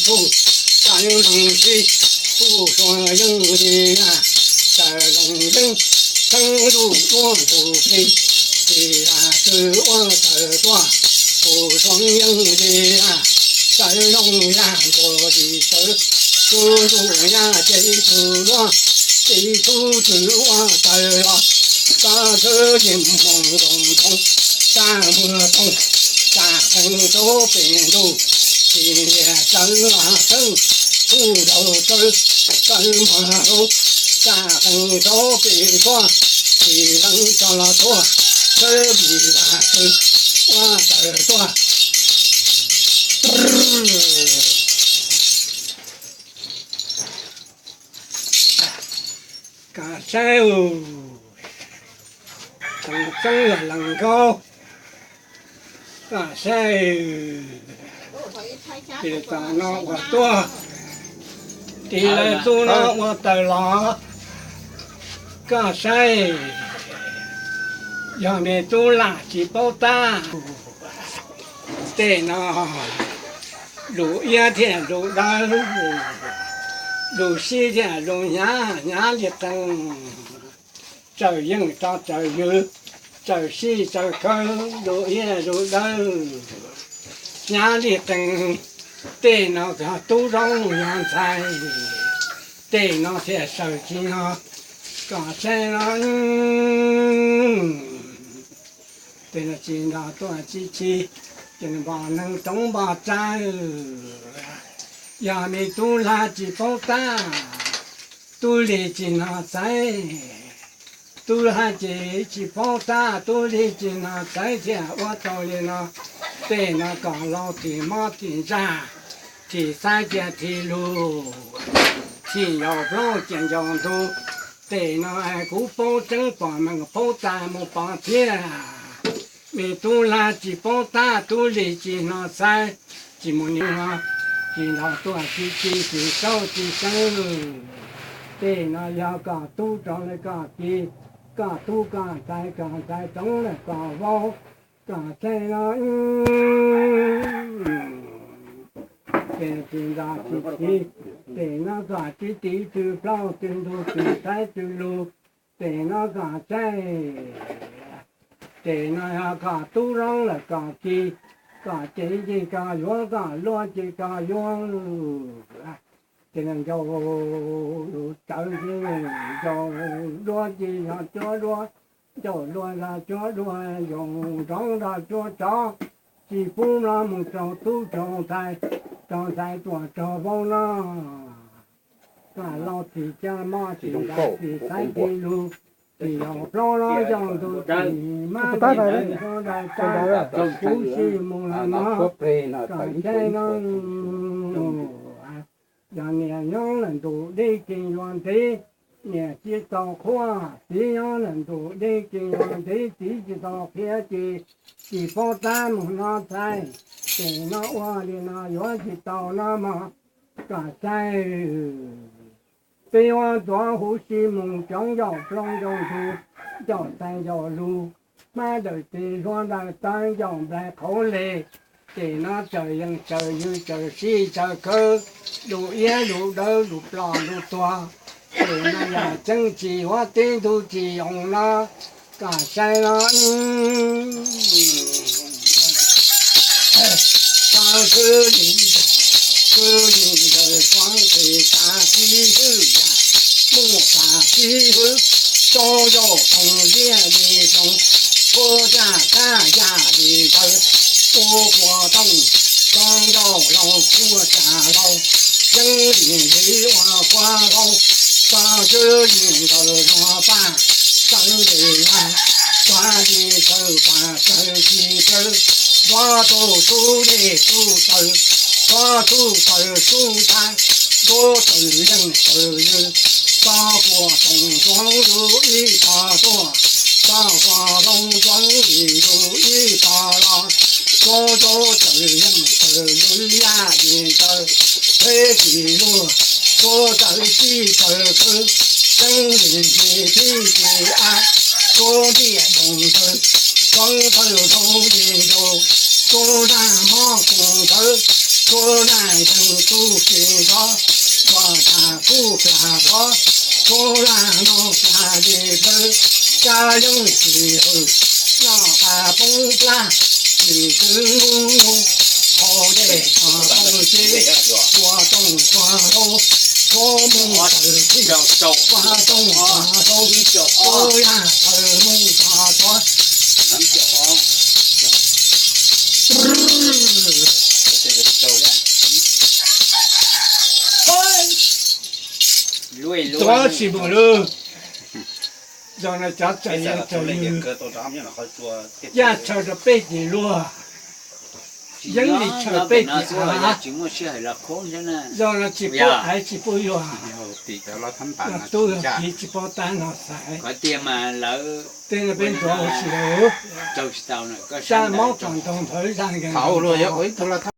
Hu, tawv loos sib, hu suav yeej li yaj, tawv loos yeej, txheeb zuj ua tus plig, tsis yam twg ua tawv tuaj, hu suav yeej li yaj, tawv loos yaj ntuas ris tsawv, tsuj ntuj yaj ces tsuj luag, tib tug tswv ua tawv los, txoj txwv yeej mus nkoos ntoo, txaj muag toog, txaj qees rau pem ntuj, tsis lias tsawv los tsawv, kuj zaum tsawv, tsawv muag hauv, txaj qees rau pem tuaj, tsis lees tso los tuaj, tsawv vim yam twg ua tawv tuaj. Koj saib, tsoom txeeb yog lees nkaub, koj saib, tes tom no uas tuaj, tes lawv tub no ua tawm los, koj saib, yog me tub lag tsis paub tab, tej no lus iab thiaj lus dawb, lus sib thiaj lus hnyav, hnyav li qees, tsaws yeej tso tsaws ywg, tsaws sij tsaws khawb, lus iab lus dawb, hnyav li qees. Tej no yog tub zoo yog ntxhais, tej no thiaj saws tsis no, kom saib no. Tej no tsis nrog tuaj tsis tsis, ces npog neeg roob npog tsawv, yog me tub lag tsis paub tab, tub lig tsis hnov txhawb, tub lag ces tsis paub tab, tub lig tsis hnov txhawb thiaj ua tau li no. Tej no kom laus thim mob thim ntsaj, thim xaiv cia thim lug, thim ncaus plaub cia ncaus ntug. Tej no kuv paub tseeb pom meej paub tag mus pov thiab. Me tub lag tsis paub tab, tub lig tsis hnov txhawb, tsis mus ni no, tsis nrog tuaj tsis tsis tsis saub tsis saub. Tej no yog kom tub rov lawm kom ki, kom tub kom ntxhais kom ntxhais rov lawm kom vauv, kom saib no. Ces tsis nrog tsis tsis, tej no kom tsis tiv tsis plaub tsis ntug tsis saib tsis lug, tej no kom saib. Tej no yog kom tub zoo lawm kom ki, kom cev ces kom yuav, kom luaj ces kom yuav. Ces ncaus tsawv ces ncaus duab ces yog cuab duab, ncaus luaj yog cuab luaj, ncaus nrov yog cuab tsov, tsis pub no mus raug tub raug ntxhais, raug ntxhais tuam raug vauv no. Kom laus tsis caj moj tsis ncaus tsis saib tsis lug, tsis yog plaub no yog ntug tsis mab tsis suav daws tas, kuv sij mus los no, kom saib no. Yog niam nyob lawm ntus deb ces yuav ntev, niam tsis tau qhuab, txiv nyob lawm ntus deb ces yuav ntev, txiv tsis tau qhia ces tsis paub tab mus no ntxhais, ces no ua li no yuav tsis tau no mog, kom saib. Peb yuav tuav huv si mus cov ncaus plaub ncaus ntug, ncaus tais ncaus lug, hmab dawm tes hluav dawm taw ncaus nplais qhauv les, ces no tsaws yees tsaws ywg tsaws sij tsaws khawb, lus iab lus dawb lus plom lus tuag, ces no yog tseeb tsis yuav tib ntug tsis yoo no, kom saib no. Txog khwb li, khwb li ntawd txog ces tas sib hwb yam, muaj tas sib hwb, tsob yauj toog liab li toog, puab yaj kab yaj li ntawd, ua quas tooj, tsob yauj laus kuj tas laus, yeeb li li ua quas laus, txog khwb li ntawd luag paj, txawv li yaj, txawv li txawv paj txawv li txawv, txog tub sub dej sub taws, txog sub taws sub ntab, tub taws yeej taws ywg, txog quas toom ntxuav lub ib tog tuaj, txog quas loo ntxuav li lub ib tog los, tub tub taws yeej taws ywg yaj li taws, peb tsis luag, tub taws sij taws khwb, tseeb li li tib tsis ab, tub ntiaj doog taws, tub taws zoo li ntus, tub zaj mob koos ntawd, Tshuav naj ntseeg tub se nrov, tshuav naj kub plag rov, tshuav naj no plag li plawv, kab yeeb tsis hwm, noj qab poob plab, tsis twv nub nub, hau dej qhov poob ces, tua tooj tua hlau, tshuav mus tawm tij, tua tooj tua hlau, tua yaj tawm mus txog tshuav. Tuav tsis mus lawm. Zog no cov txawm yog txawm yws, yaj tshaw rau peb ces luag, yeeb li tshaw peb ces av. Zog no tsis pub aiv tsis pub yuag, tub yog kiv tsis paub tab no xaiv. Tej no peb ntxuav ua tsis lawm. Zaj mob tom ntog nthawv zaj nkees nkaus.